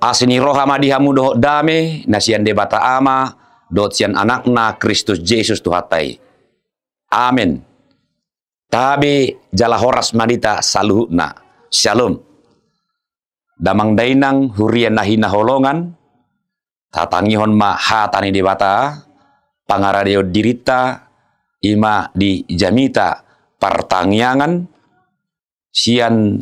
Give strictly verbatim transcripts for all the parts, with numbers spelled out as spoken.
Asi ni roha ma di hamu dohot dame na sian Debata Ama dohot sian Anakna Kristus Jesus Tuhanta i. Amen. Tabe jala horas ma di hita saluhutna. Syalom. Damang dainang, huria na hinaholongan, tatangihon ma hata ni Debata, pangaradeon dirinta, i ma di jamita partangiangan, sian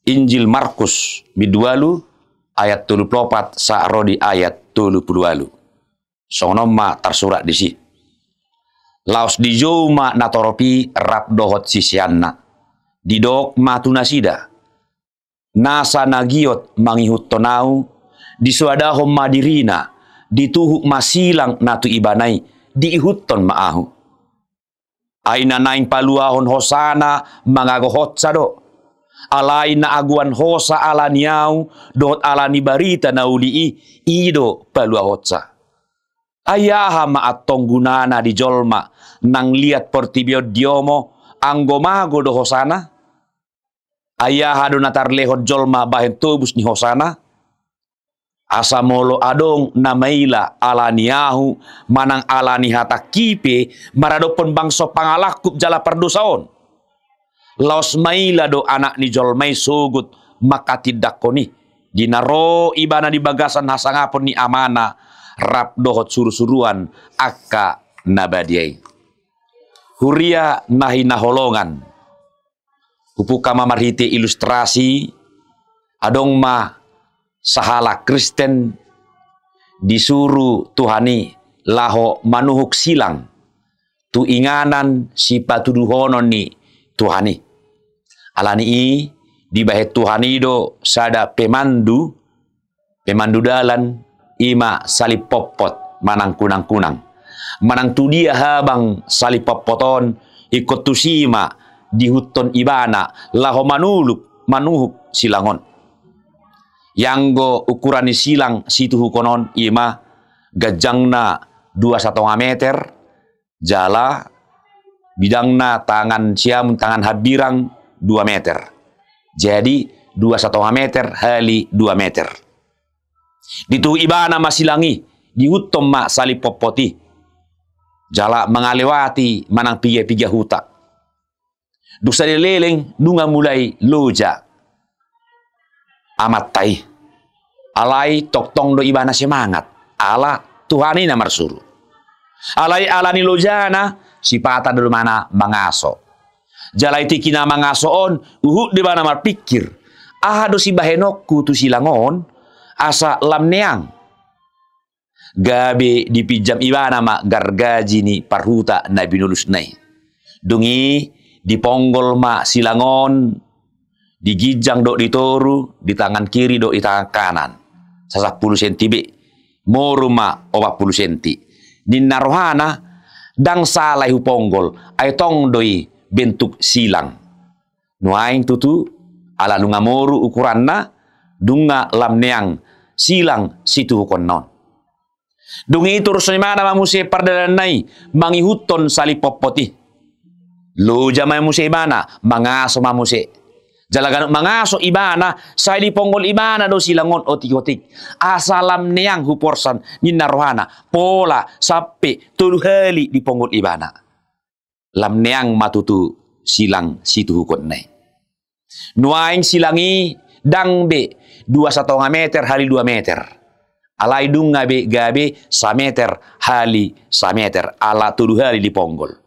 Injil Markus bindu ualu ayat tolu pulu opat sahat ro di ayat tolu pulu ualu. Songon on ma tarsurat disi. Laos dijou ma natorop i rap dohot siseanna. Didok ma tu nasida: Nasa na giot mangihuthon ahu, disoadahon ma dirina, dituhuk ma silang na tu ibana i, diihuthon ma ahu. Ai na naeng paluahon hosana mangago honsa do. Alai na agoan hosa ala ni ahu dohot ala ni barita na uli i, i do paluahonsa. Ai aha ma antong gunana di jolma nang liat portibi on diomo, anggo mago do hosana? Ai aha do na tarlehon jolma bahen tobus ni hosana? Asa molo adong na maila ala ni ahu manang ala ni hatangki pe maradophon bangso pangalangkup jala pardosa on, laos maila do Anak ni jolma i sogot manghatindanghon i, di na ro ibana di bagasan hasangapon ni Amana rap dohot surusuruan angka na badia i. Huria na hinaholongan, hupungka ma marhite ilustrasi, adong ma sahalak Kristen disuru Tuhan i laho manuhuk silang tu inganan sipatuduhonon ni Tuhan i. Ala ni i dibahen Tuhan i do sada pemandu, pemandu dalan, i ma salip potpot manang kunangkunang. Manang tu dia habang salip potpot on, ingkon tusi ma diihuthon ibana laho manuluk, manuhuk silang on. Ianggo ukuran ni silang situhukon on, i ma ganjangna dua satonga meter, jala bidangna tangan siamun tangan hambirang dua meter. Jadi dua satonga meter hali dua meter. Dituhuk ibana ma silang i, diihuthon ma salip potpot i, jala mangalewati manang pigapiga huta. Dung sada leleng nunga mulai loja amanta i. Alai tongtong do ibana semangat, ala Tuhan i na marsuru. Alai ala ni lojana, sipata do ibana mangaso. Jala i tingki na mangaso on, huhut do ibana marpingkir: Aha do sibahenonku tu silang on asa lam neang? Gabe dipinjam ibana ma gargaji ni parhuta na binolusna i. Dung i diponggol ma silang on, di ginjang dohot di toru, di tangan kiri dohot di tangan kanan, sasampulu senti be, moru ma opat pulu senti. Ninna rohana: Ndang sala i huponggol, ai tong do i bentuk silang. Nuaeng tutu, ala nunga moru ukuranna, nunga lam neang silang situhukonna on. Dung i torushon ibana ma muse pardalananna i mangihuthon salip potpot i. Loja ma muse ibana, mangaso ma muse. Jala ganup mangaso ibana, sai diponggol ibana do silang on otik-otik. Asa lam neang huporsan, ninna rohana, pola sampe tolu hali diponggol ibana. Lam neang ma tutu silang situhukonna i. Nuaeng silang i ndang be dua satonga meter hali dua meter. Alai nunga be gabe sameter hali sameter, ala tolu hali diponggol.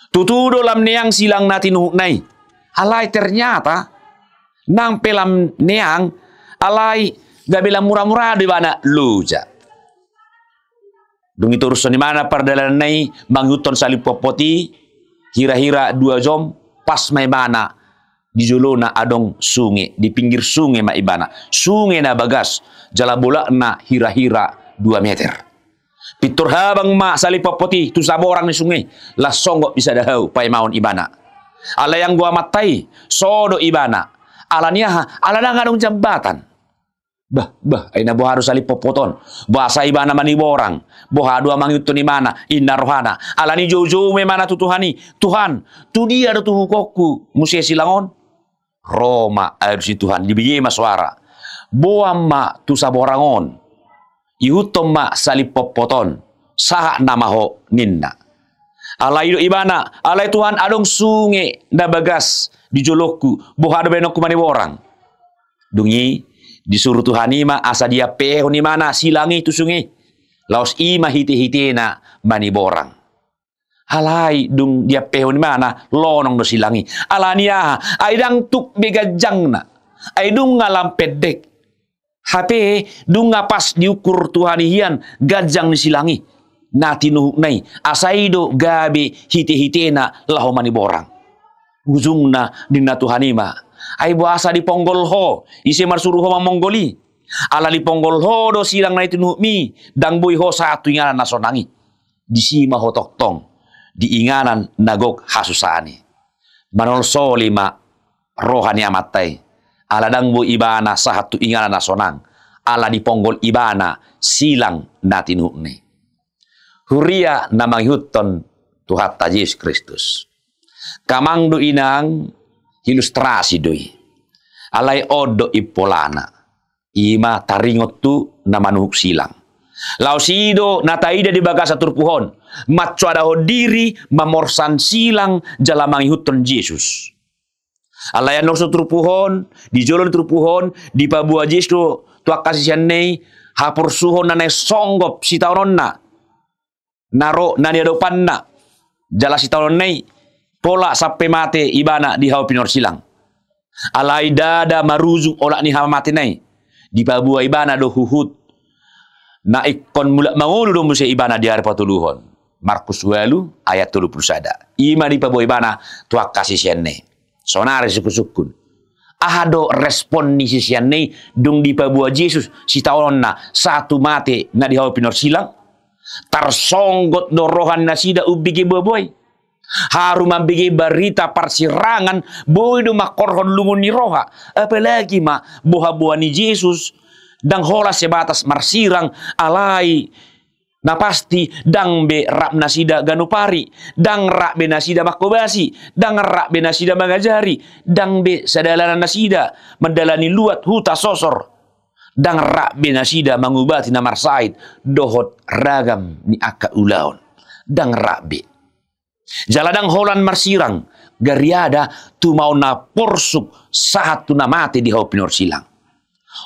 Tutu do lam neang silang na tinuhukna i. Alai ternyata nang pe lam neang, alai gabe lam muramura do ibana loja. Dung i torushon ibana pardalananna i mangihuthon salip potpot i, hira-hira dua jom, pas ma ibana di jolona adong sunge, di pinggir sunge ma ibana. Sunge na bagas, jala bolakna hira-hira dua meter. Pintor habang ma salip potpot i tu saborang ni sunge i, laos songgot di sada hau paimahon ibana. Alai anggo amanta i, so do ibana. Ala ni aha? Ala ndang adong jambatan. Bah, bah, ai na boha do salip potpot on? Boasa ibana maniborang? Boha do mangihuthon ibana, ninna rohana. Ala ni joujou ma ibana tu Tuhan i: Tuhan, tu dia do tuhukonku muse silang on? Ro ma alus ni Tuhan, dibege ma soara: Boan ma tu saborang on, ihuthon ma salip potpot on, sahat nama ho ninna. Alai didok ibana, alai Tuhan, adong sunge na bagas di jolongku, boha do baenonku maniborang? Dung i disuru Tuhan i ma asa diampehon ibana silang i tu sunge i. Laos i ma hitehitena maniborang. Alai dung diampehon ibana, lonong do silang i. Alani aha? Ai ndang tuk be ganjangna. Ai nunga lam pendek. Hape nunga pas diukur Tuhan i hian ganjang ni silang i na tinuhukna i, asa i do gabe hitehitena laho maniborang. Ujungna ninna Tuhan i ma, ai boasa diponggol ho? Ise marsuru ho mamonggol i? Ala diponggol ho do silang na tinuhukmi, ndang boi ho sahat tu inganan na sonang i. Disi ma ho tongtong di inganan na gok hasusaan i. Manolsoli ma roha ni amanta i, ala ndang boi ibana sahat tu inganan na sonang, ala diponggol ibana silang na tinuhukna i. Huria na mangihuthon Tuhanta Jesus Kristus, amang dohot inang, ilustrasi do i. Alai on do impolana. I ma taringot tu na manuhuk silang. Laos i do na taida di bagasan turpuk on, mansoadahon diri mamorsan silang jala mangihuthon Jesus. Alai annon so turpuk on, di jolo ni turpuk on, dipaboa Jesus do tu angka siseanna i haporsuhon na naeng songgop sitaononna na ro na niadopanna. Jala sitaononna i pola sampe mate ibana di hau pinorsilang. Alai ndada marujung olat ni hamatena i, dipaboa ibana do huhut na ingkon mulak mangolu do muse ibana di ari patoluhon. Markus ualu ayat tolu pulu sada. I ma dipaboa ibana tu angka siseanna i. Saonari sungkunsungkun, aha do respon ni siseanna i dung dipaboa Jesus sitaononna sahat tu mate na di hau pinorsilang? Tarsonggot do roha ni nasida umbege boaboa i. Haru mambege barita parsirangan boi do mangkorhon lungun ni roha. Apalagi ma bohaboha ni Jesus, ndang holan sebatas marsirang, alai na pasti ndang be rap nasida ganup ari, ndang rap be nasida manghobasi, ndang rap be nasida mangajari, ndang be sadalanan nasida mandalani luat, huta, sosor, ndang rap be nasida mangubati na marsahit dohot ragam ni angka ulaon. Ndang rap be. Jala ndang holan marsirang, gariada tumaon na porsuk sahat tu na mate di hau pinorsilang.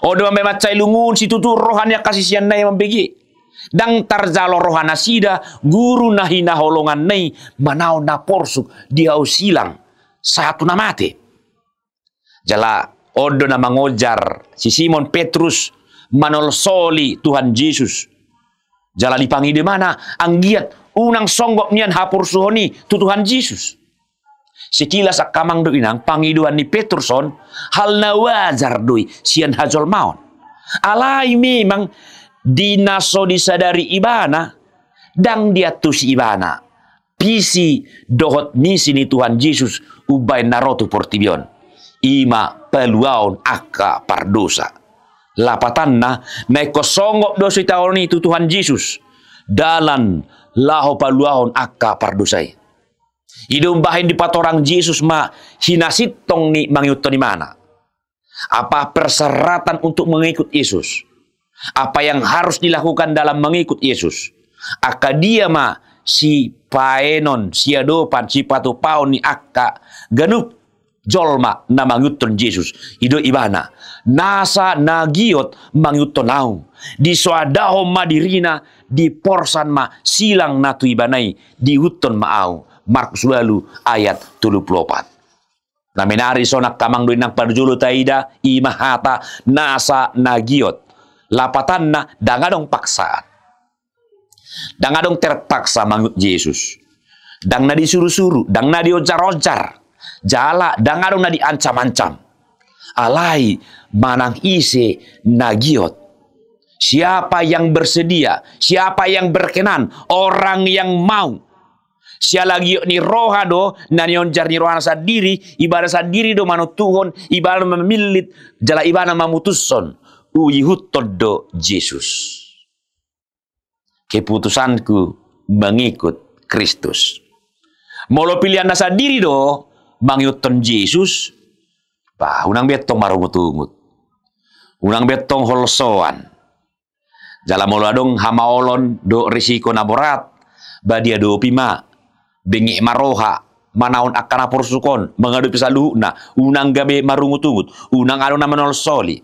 On do mambahen mansai lungun situtu roha ni angka siseanna i mambege. Ndang tarjalo roha nasida guru na hinaholonganna i manaon na porsuk di hau silang sahat tu na mate. Jala on do na mangojar si Simon Petrus manolsoli Tuhan Jesus. Jala dipangido ibana anggiat unang songgop nian haporsuhon i tu Tuhan Jesus. Sekilas angka amang dohot inang, pangidoan ni Petrus on hal na wajar do i sian hajolmaon. Alai memang di na so disadari ibana, ndang diantusi ibana visi dohot misi ni Tuhan Jesus umbahen na ro tu portibi on, i ma paluaon angka pardosa. Lapatanna, na ingkon songgop do sitaonon i tu Tuhan Jesus, dalan laho paluahon angka pardosa i. I do umbahen dipatorang Jesus ma hinasintong ni mangihuthon ibana. Apa persyaratan untuk mengikut Yesus? Apa yang harus dilakukan dalam mengikut Yesus? Angka dia ma sipaenon, siadopan, sipatupaon ni angka ganup jolma na mangihuthon Jesus? I do ibana nasa na giot mangihuthon ahu. Disoadahon ma dirina, diporsan ma silang na tu ibana i, diihuthon ma ahu. Markus ualu ayat tolu pulu opat. Na menarik songon angka amang dohot inang parjolo taida, i ma hata nasa na giot. Lapatanna, ndang adong paksaan. Ndang adong terpaksa mangihut Jesus. Ndang na disurusuru, ndang na diojarojar. Jala ndang adong na diancamanca. Alai manang ise na giot. Siapa yang bersedia, siapa yang berkenan, orang yang mau. Siala giot ni roha do na nionjar ni rohana sandiri, ibana sandiri do manontuhon, ibana mamillit, jala ibana mamutushon, uihuthon do Jesus. Keputusanku mengikut Kristus. Molo pilihanna sandiri do mangihuthon Jesus, bah, unang be tong marungutungut. Unang be tong holsoan. Jala molo adong hamaolon dohot risiko na borat, ba diadopi ma, benget ma roha, manaon angka na porsuk on, mangadopi saluhutna, unang gabe marungutungut, unang adong na manolsoli.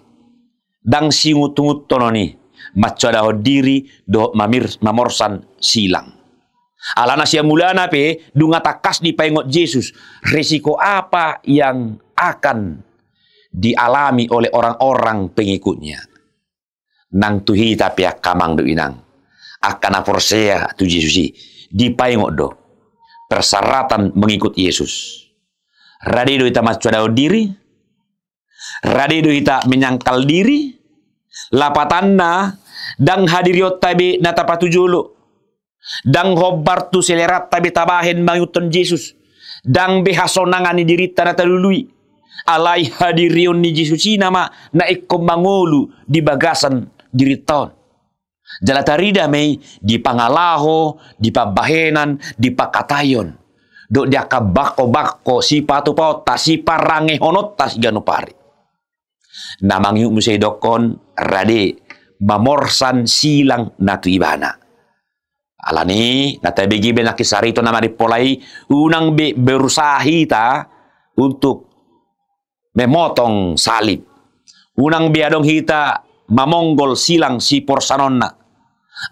Ndang siungutunguthon on i, mansoadahon diri, dohot mamir-, mamorsan silang. Alana sian mulana pe, dung tangkas dipaingot Jesus, risiko apa yang akan dialami oleh orang-orang pengikutnya. Nang tu hita pe angka amang dohot inang, angka na porsea tu Jesus i, dipaingot do persyaratan mengikut Yesus. Rade do hita mansoadahon diri, rade do hita menyangkal diri, lapatanna, ndang hadirionta be na tapatujolo. Ndang hombar tu seleranta be tabahen mangihuthon Jesus. Ndang be hasonangan ni dirinta na talului. Alai hadirion ni Jesus i nama na ingkon mangolu di bagasan dirinta on. Jala tarida ma i di pangalaho, di pambahenan, di pangkataion. Dohot di angka bangkobangko, sipatupaonta, siparangehononta siganup ari. Na mangihut muse didokkon, rade, mamorsan silang na tu ibana. Alani, na tabege be nangkin sarito na marimpolai, unang be berusaha hita untuk memotong salib. Unang be adong hita mamonggol silang siporsanonna.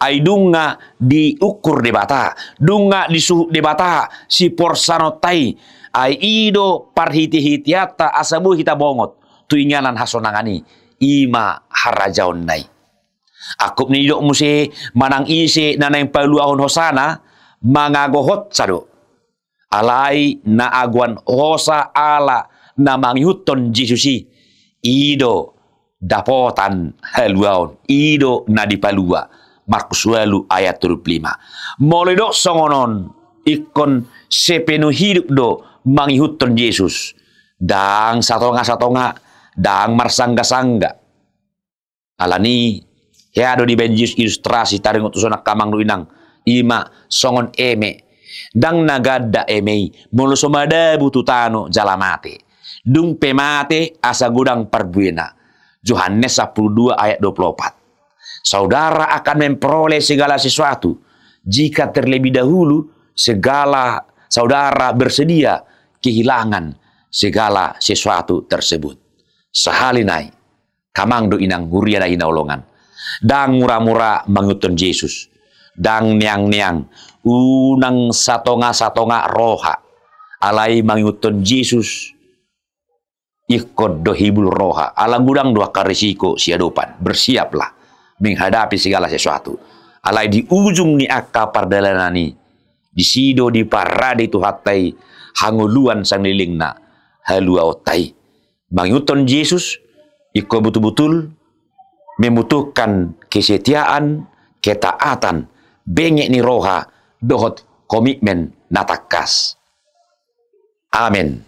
Ai dung nga diukur Debata, dung nga disuhut Debata siporsanonta i, ai i do parhitehiteanta asa boi hita bongot tu inganan hasonangan i, i ma harajaonna i. Angkup ni didok muse manang ise na naeng paluahon hosana, mangago hosa do. Alai na agoan hosa ala na mangihuthon Jesus i, i do dapotan haluaon, i do na dipalua. Markus ualu ayat tolu pulu lima. Molo didok songon on, ingkon sepenuh hidup do mangihuthon Jesus. Ndang satonga-satonga, ndang marsangga-sangga. Alani, hea do dibaen Jesus ilustrasi taringot tu son angka amang dohot inang, i ma songon eme. Ndang na ganda eme i, molo so madabu tu tano jala mate. Dung pe mate, asa godang parbuena. Johannes sampulu dua ayat dua pulu opat. Saudara akan memperoleh segala sesuatu jika terlebih dahulu segala saudara bersedia kehilangan segala sesuatu tersebut. Sahali nai, angka amang dohot inang huria na hinaholongan. Ndang mura-mura mangihuthon Jesus. Ndang neang-neang. Unang satonga-satonga roha. Alai mangihuthon Jesus ingkon do hibul roha. Ala godang do angka risiko siadopan. Bersiaplah menghadapi segala sesuatu. Alai di ujung ni angka pardalanan i, disi do diparade Tuhanta i hangoluan sangalilingna haluaonta i. Mangihuthon Jesus, ingkon butul-butul membutuhkan kesetiaan, ketaatan, benget ni roha, dohot komitmen na tangkas. Amen.